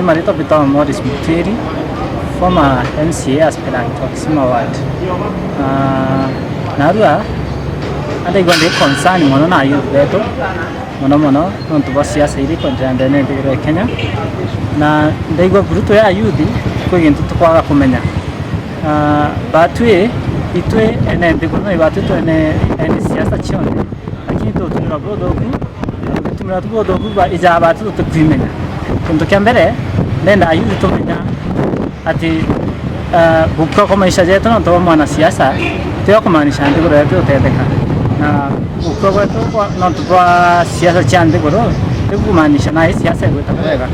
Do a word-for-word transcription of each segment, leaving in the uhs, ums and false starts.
Maritwa Peter Morris Mutiri, former M C A aspirant wa Kisima Ward. Ah, narua andaigua ndi concern mono na youth betu, mono mono nontu bwa siasa iria ikwenderea ndene nthiguru ya Kenya, na ndaigua group ya youth kwi gintu tukwaga kumenya. Ah, batwi itwi ene nthiguru na ibatwi twene ene siasa cionthe, lakini tutumira buthuku, tutumira tu buthuku ba ija batwi tutikwimenya. Kintu kia mbere ndenda youth tumenya ati, ah, gukua kwa maisha jetu nontu bwa mwanasiasa tio kumaanisha nthiguru yetu yutetheka, na gukua gwetu kwa, nontu bwa siasa cia nthiguru ti kumaanisha nai siasa igwita bwega.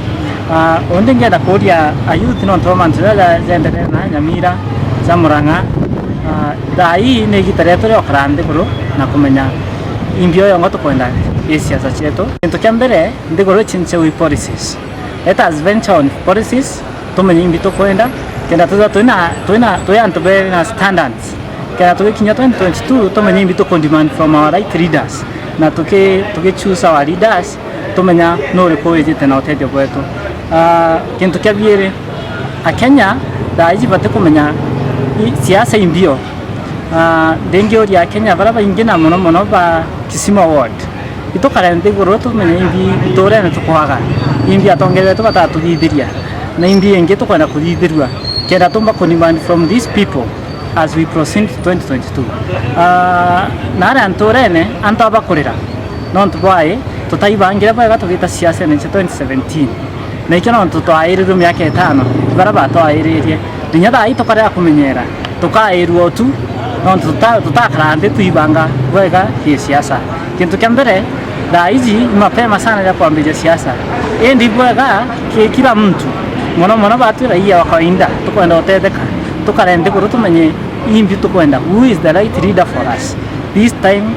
Ah, undi ngenda kuuria ayouth nontu bwa mantu jaria jenderee na Nyamira, ja Murang'a, ah, thaa ii ni igita rietu ria gukara nthiguru na kumenya imbi o yongo tukwenda i siasa cietu. Gintu kia mbere, nthiguru ichinche wi policies. Let us venture on policies, tumenye imbi tukwenda, kenda twithwa twina, twina, twi antu bena standards. Kenda tugikinya twenty twenty-two, tumenye imbi tukudemand from our right leaders. Na tuki, tugi choose our leaders, tumenya nuriku wijite na utethio bwetu. Ah, kintu kia biiri, Akenya thaa iji batikumenya i, siasa imbio. Ah, ndingiuria Akenya baria baingi na mono mono ba Kisima Ward, itukare nthiguru tumenye imbi nturene tukwaga, imbi atongeria betu batatuthiithiria, na imbi ingi tukwenda kuthithirua, kenda tumba kudemand from these people as we proceed to twenty twenty-two. Ah, na aria nturene antu abakurira, nontu bwai tutaibangire bwega tugita siasene cia twenty seventeen. Na ikio nontu twairirwe miaka itano, baria batwairirie. Kinya thaa ii tukarega kumenyera, tukairua utu, nontu tuta-, tutakara nthi tuibanga bwega kisiasa. Kintu kia mbere, thaa iji ni mapema sana ya kwambiria siasa. Indi bwega ki kila mtu, mono mono batwi raia wa kawaida, tukwenda utetheka, tukare nthiguru tumenye imbi tukwenda, who is the right leader for us this time,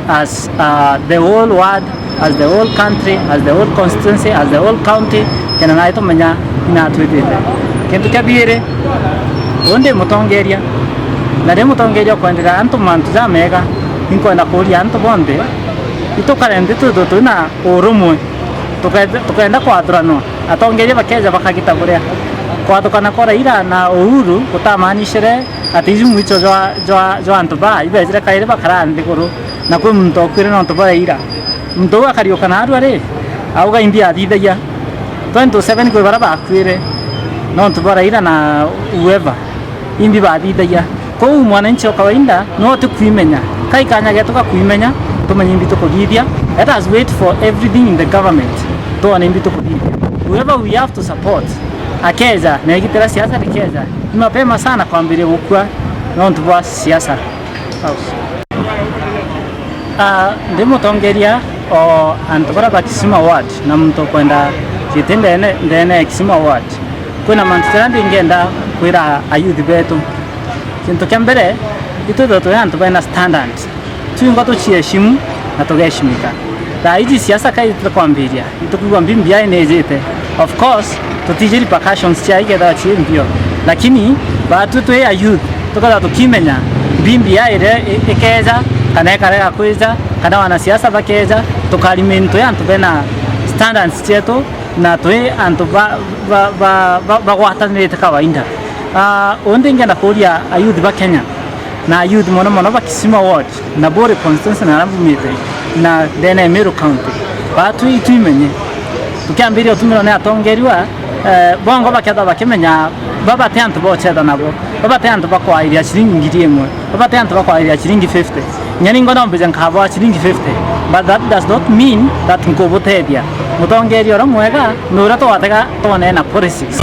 as, uh, the whole ward, as the whole country, as the whole constituency, as the whole county, kenda nai tumenya inatwitite. Kintu kia biiri, uu ndi mutongeria, na ndi mutongeria ukwenderea antu mantu jamega, inkwenda kuuria antu bonthe, itukare nthi twithwe twina urumwe, tukende-, tukenda kwathuranwa, atongeria bakeja bakagita buria. Kwathukana kwa Raila na Uhuru gutamaanicire ati iju mwicho jwa, jwa, jwa antu baa ibejire kairi bakara nthiguru, na kwi muntu ukuire nontu bwa Raila. Muntu uu akariuka naarua ri, auga imbi athithagia. Twenty oh seven kwi baria bakuire nontu bwa Raila na whoever, imbi bathithagia. Kou mwananchi wa kawaida no tukwimenya. Kai kanya getu ga kwimenya, tumenye imbi tukuthithia. Let us wait for everything in the government, tuone imbi tukuthithia. Whoever we have to support, akeja, na igita ria siasa rikeja, ni mapema sana kwambiria gukua nontu bwa siasa. Ah, ndi mutongeria o antu baria ba Kisima Ward, na muntu ukwenda giti ndene, ndene ya Kisima Ward. Kwina mantu jaria ndingenda kwira ayouth betu. Kintu kia mbere, itwithwe twi antu bena standards. Twingwa tucieshimu na tugeshimika. Thaa iji siasa kai itikwambiria, itukwigua B B I ni ijite. Of course, tutiji repercussions cia ikethirwa cii mbio. Lakini, batwi twi ayouth, tukethirwa tukimenya B B I iria i-, ikeja, kana ikarega kwija, kana wanasiasa bakeja, tukaremain twi antu bena standards cietu, na twi antu ba, ba, ba, ba, bagwatanirite kawaida. Ah, undi ngenda kuuria ayouth ba Kenya, na ayouth mono mono ba Kisima Ward, na Buri constituency na aria mbumite, na ndene ya Meru County. Batwi itwimenye. Tukiambiria utumirwa ni atongerua, eh, bongo bakethirwa bakimenya, baba ti antu bochetha nabo, baba ti antu bakwairia ciringi ngiri imwe, baba ti antu bakwairia ciringi fifty. Kinya ningwa no mbije nkabwa ciringi fifty, but that does not mean that nkubutethia. Mutongeria uria mwega ni uria twatega twonena policies.